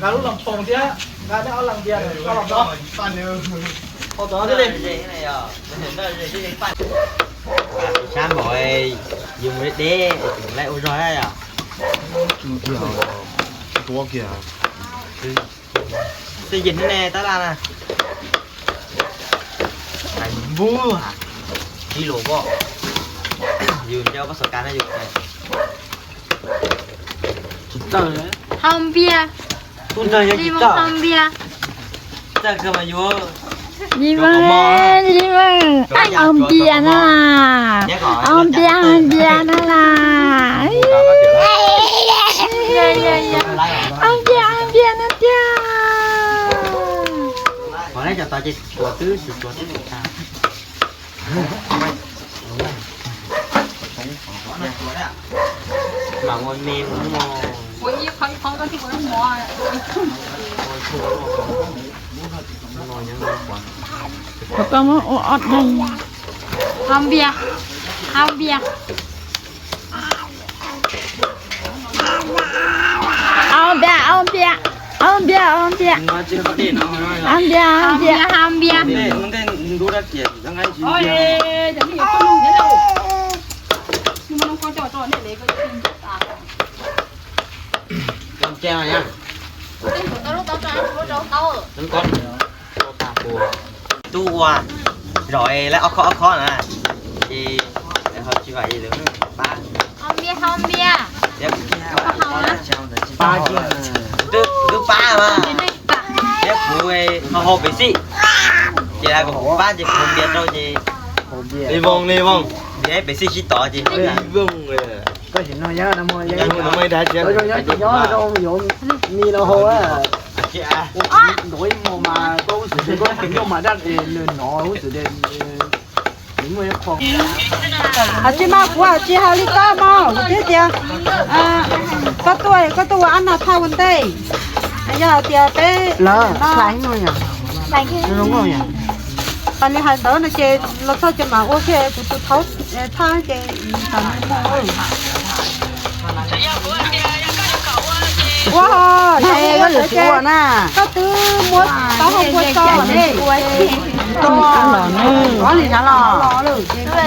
Nqa lub los phoos thiab, nqa ob leeg npias, ob leeg no. Haus tod thiaj li. Sab npaum yus mus deb deb, yus mus laij ua zog yom. Xwb yig ne tab laj na. Hais npub ha, ib lus pom, yus nco pab xov kas na yus. Haus npias. Li Voos haus npias. Li Voos, Li Voos, haus npias na. Haus npias, haus npias na las. Haus npias, haus npias na tiag. Thov koj muab ua ob daig. Haus npias, haus npias. Haus npias, haus npias, haus npias, haus npias. Haus npias, haus npias, haus npias. Tub ua zom es lawv ob khob ob khob na, ces lawv ho tsis vam es lawv pab. Haus npias, haus npias. Twb pab mas, thiab kuv ho haus pepsi, ces lawv kom kuv pab ces kuv haus npias rau ces li voos li voos, npias pepsi sib tov ces li voos. Koj sim no yog no, nyob tsis nyob zoo yuav mi los haus. Ntov ib hmo mas koj hub xwm de koj nyuaj mas dab es nws hnov hub xwm de. Hais tsis mas kuv hais tsis hais li koj mas kuv twb tias koj tuaj, koj tuaj ua ab nag thaj ua ntej. Yog hais tias peb lawv, nws hais ntawd no ces los txog ces mam ua kiag kuv tus thaub thaj ces. Ua ho, koj twb muab tau hau ua tso ne.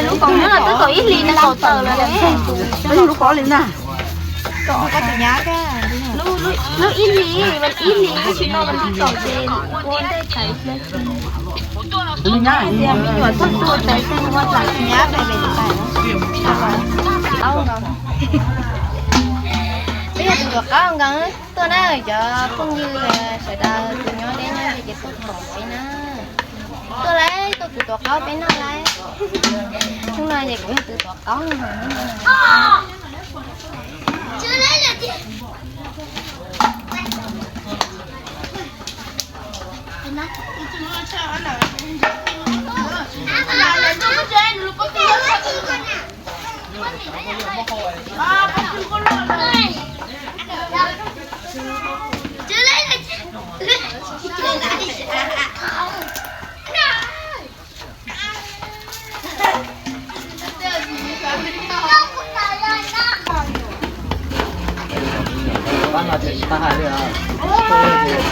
Lub kaum ib hlis nws kaum tawm lawm. Lub kaum ib hlis na. Lub ib hlis, ib hlis tsis tau kaum ces ua ntej txais. Me nyuam txog tuaj txais xeeb ua txais nyab pem pem txais. Peb yog tus tuam qaub nkees tuaj na, cov phooj ywg sawv daws tus nyob deb nyob ze ces tuaj koom peb na. Tuaj lauj, tuaj tus tuam qaub peb noj lauj. Hnub no ces kuv yog tus tuam qaub.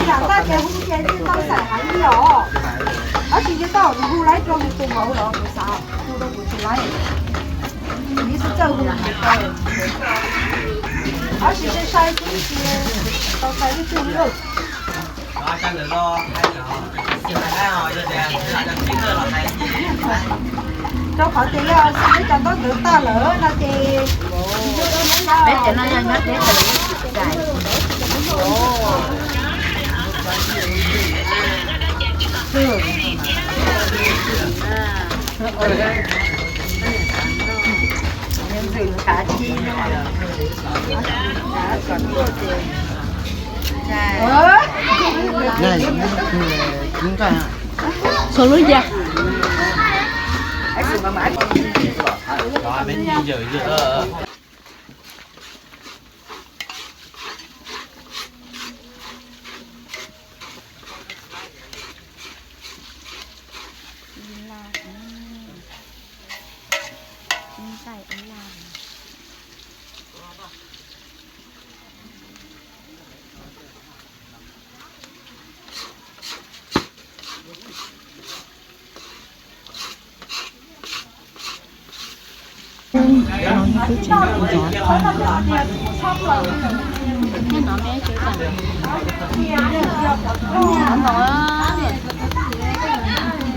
Yam tag ces hu ces tsis tau xaim heev li os. Tab sis yog koj hu laib rau tus maum los kuv xav hu rau kuv tsis laib. Kuv ib xub txawj hu ces tau. Tab sis sai sai xwb ces tau sai leej twg li lawm. Rau qhov tias yog xib peb cov ntaub ntawv tag lawm no ces peb cov no yog nyob peb tawm ib txais. Ntxhais, tshuav lub yas. Ib laj, ib nqaij ib laj. Twb tsis nrov tag.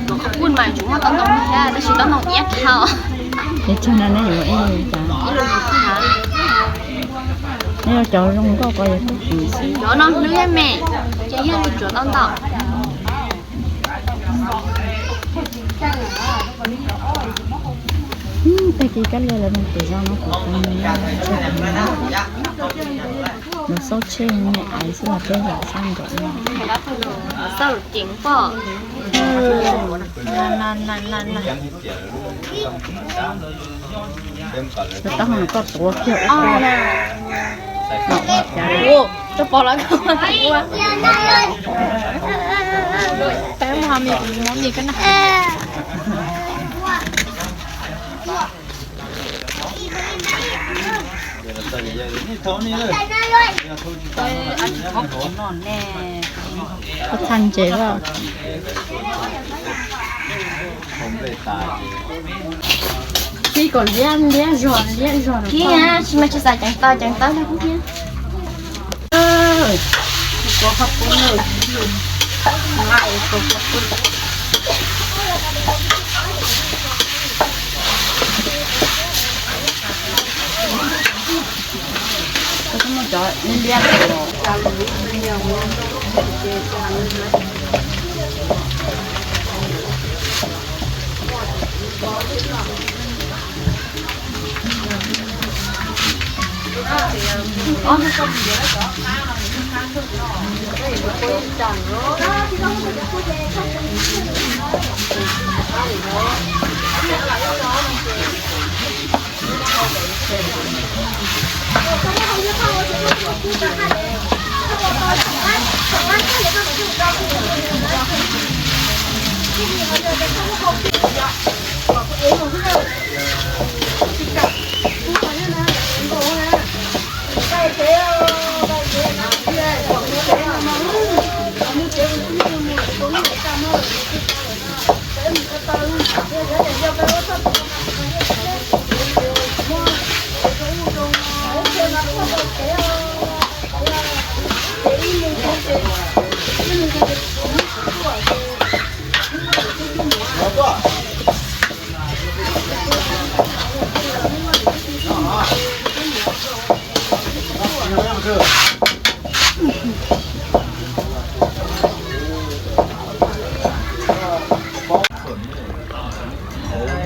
Ntau, kuj mas tsuas muaj tau ntau thiab, tab sis tau ntau iab dhau. Ces tsag no nej yuav ib lub cas? Ib lub yim thiab. Nej yuav cov zoo nkauj ko yuav tub tsis xwb. Cov no hlwb me, ces yog li tsuav tau ntau. Tag kis kab lia lawv mus pem zos no kuv los xauj tsheb me aiv xwb los peb los xauj nraum no. Xauj ceev pob. Tus taub hau no koj tuav kiag ua. Ua, rau pov los koj ua. Peb mus hau me kuv muab me koj na. Koj txhaj ntses lawm. Txij kom liab liab zog liab zog. Tsis mas tsis xav ceev tau ceev tau no thiab.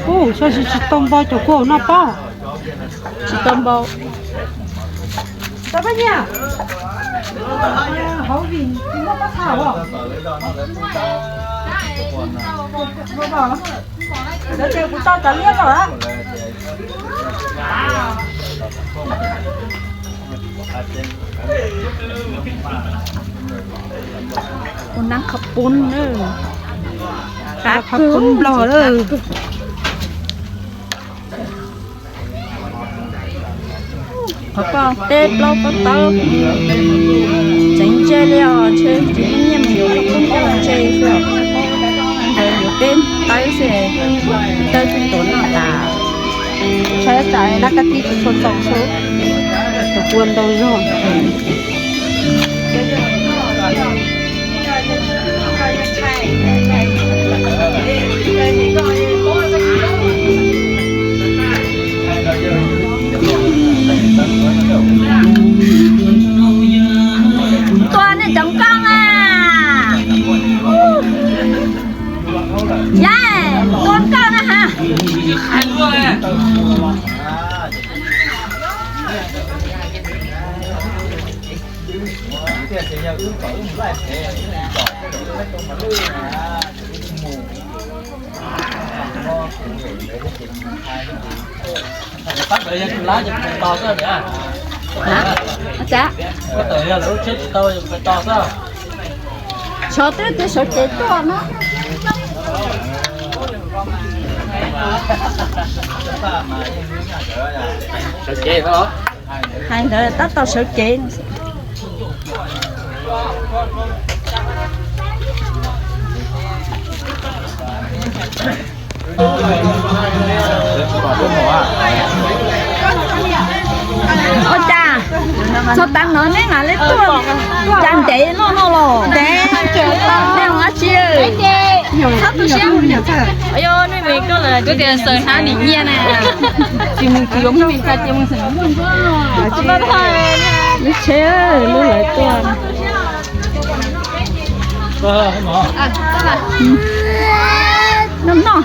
Ub, saib tsis tau npau cov kua hauv no pob. Tsis tau npau. Tau peb nyiaj. Hauv vim tsis muaj pab tha os. Lawv tias kuv tau tas liab lawm. Ua nab qhov poob na. Qab qhov poob nplog lawm. Qhov ko teb plaub pob tawb, tseem ntse li os, ntshe tsis muaj nyiaj mus yuav qhov poob coj los ntse xwb. Ntawd yuav peb tawb xwb, tawb twb tuav noj tas. Ntshai tsam lab kab tij tsis tshua txaus xwb, tus kua ntau zog. Tua nej cov nkauj na. Yaj, tua nkauj na ha. Sawv teb tias sawv cev tuaj no. Sawv cev no. Hais ntawd tab tom sawv cev. Txog tav no neb mam li tuaj, cas ntev no no los. Ntev, neb ua dab tsi? Kuv tias xaws hnab nim nyiaj na. Tsis mus tsis yuav mus tsis mus. Lub tsheb lub lawv tuaj. Noj noj.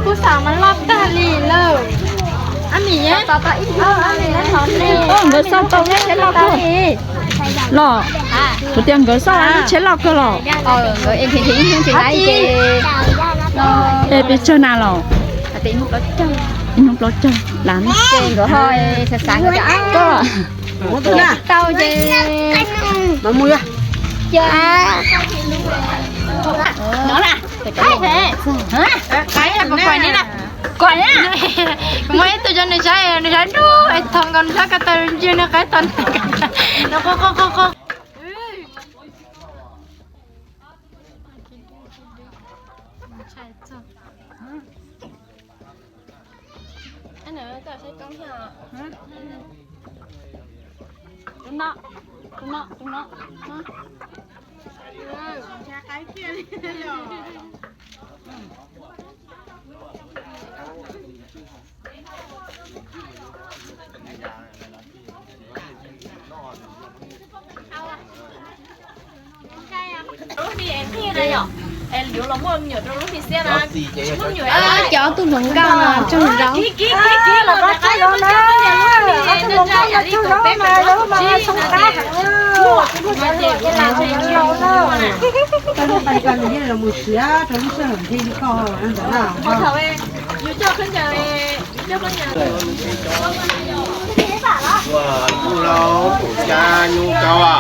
Kuv xav mas loj tag li lawm. Nkawd xauj tau lub tsheb loj kawg los? Kuv tias nkawd xauj lub tsheb loj kawg los? Es pes tsawg na los? Ib hnub plaub caug las. Tau ces no na. Kuv muaj ib tug cov nws saib, nws saib dub es thov nkaus nws saib ko taw ntsia nws qaib tau. Cov tug hluas nkauj no tsaug zog. Ua ntuj laus tus xya nyuj kaus,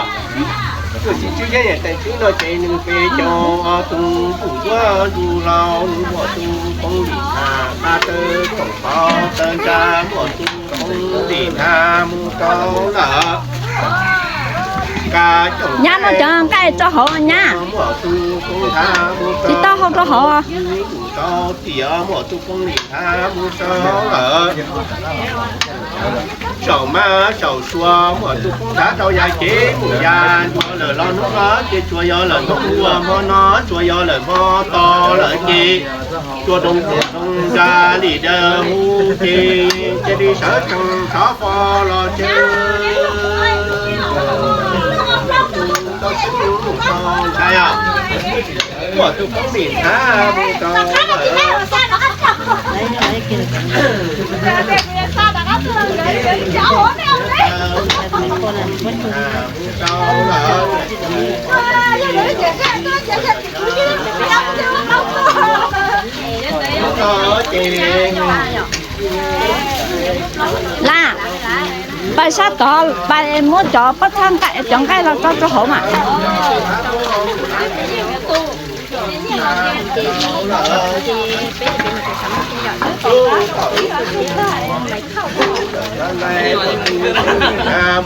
tuaj tsis tswb yeeb yam teem tswb no ces nws pes caug ob tug ntuj duab ntuj laus nws muaj tus poob lim thaj qab tawb tsoom qhov tawb ntsab muaj tus poob lim thaj mus rau lawm. Nyab no cov nqaij rau hauv nyab, tsis tau hau rau hauv. Tim muaj tus poob lim thaj mus rau lawm. Saum mab saum sua muaj tus poob thaj rau yav kev mus yav ntua lawm los hnub no ces tsuas yog lawm hnub ua hmo no tsuas yog lawm hmo to lawm ces tsuas doog doog zaj li daws hu ces cia li sawv tsees rov qo los ces ntshai os. Muaj tus poob lim thaj mus rau lawm. Laj, pais sab tod pais muab cov pob txha nqaij cov nqaij los tso rau hauv mas.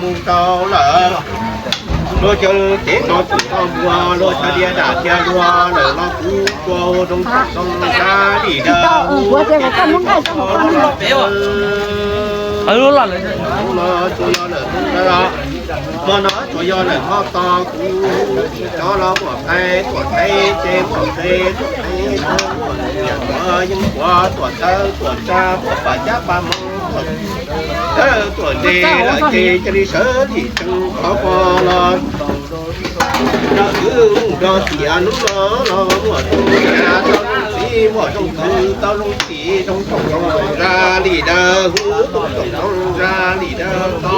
Mus tau lawm, luag cov kev nrov txim txoj npua, luag cov diav dam thiab luag lawm los kuv ua zoo txoom zoo sab li daws. Hmo no tsuas yog lawm hmo to kuv cov los muaj qai tuam qai ces muaj qe tuam qe, muaj yeej puav tuam tawb tuam tsa tuam pam cab pam moos, tuam ze lawm ces cia li sawv lim tsees qhov ko los. Nrog kwv nrog tij hnub no los muaj tus niam tau zoo txiv muaj zoo kwv tau zoo tij zoo tsoom zoo zaj li daws hu tsoom zoo zaj li daws to.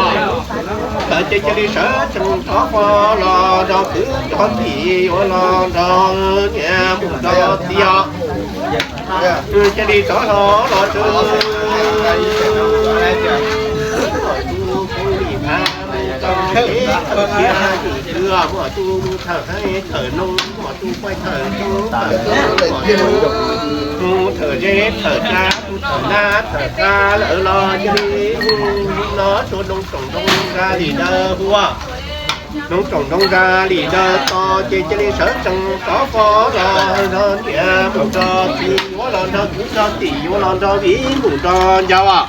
Lawm ces cia li sawv tsees qhov ko los nrog kwv nrog tij yuav los nrog niam mus nrog txiv os. Cia li rov los los tsev. Muaj tus poob lim thaj mus rau kev tawm kiag tus twg, muaj tus mus thawm haib thawm noog, muaj tus pais thawm nroog thawm tub, muaj tus mus thawm zeb thawm dab, tus thawm nab thawm qab lawm los cia li hu no tsuas noog tsoom noog zaj li daws hu. Noog tsoom noog zaj li daws to ces cia li sawv tsees rov qo los nrog niam mus nrog txiv yuav los nrog kwv nrog tij yuav los nrog viv mus nrog ncaus os.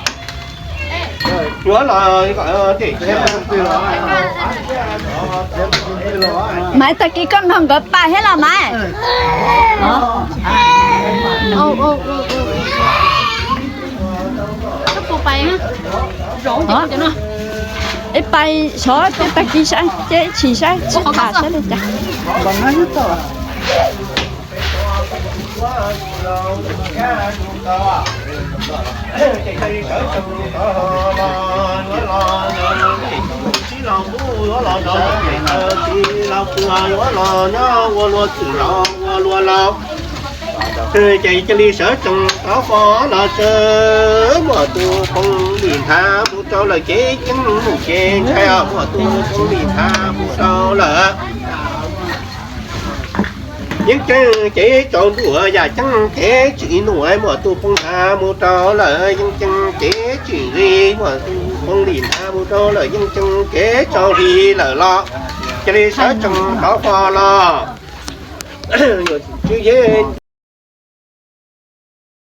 Yuav los, Maiv, tag kis koj nrog nkawd pais thiab los Maiv? Es pais sov ces tag kis saib ces tsis saib tsis tham saib li cas. Yuav los nyob ua luag txwm los ua luag laus, ces cia li sawv tsees thov fo los sawv, muaj tus phooj ywg nthav mus rau lawm ces ceeb mus ces ntshai os, muaj tus phooj ywg nthav mus rau lawm. Yeeb ceeb ces tsaus ntuj yam ceeb ces tsim nuam, muaj tus phooj nthav mus rau lawm. Yeeb ceeb ces tsim nqi, muaj tus phooj ywg nthav mus rau lawm. Yeeb ceeb ces tsaus nqi lawm los cia li sawv tsees thov fo los. Tswv Yexus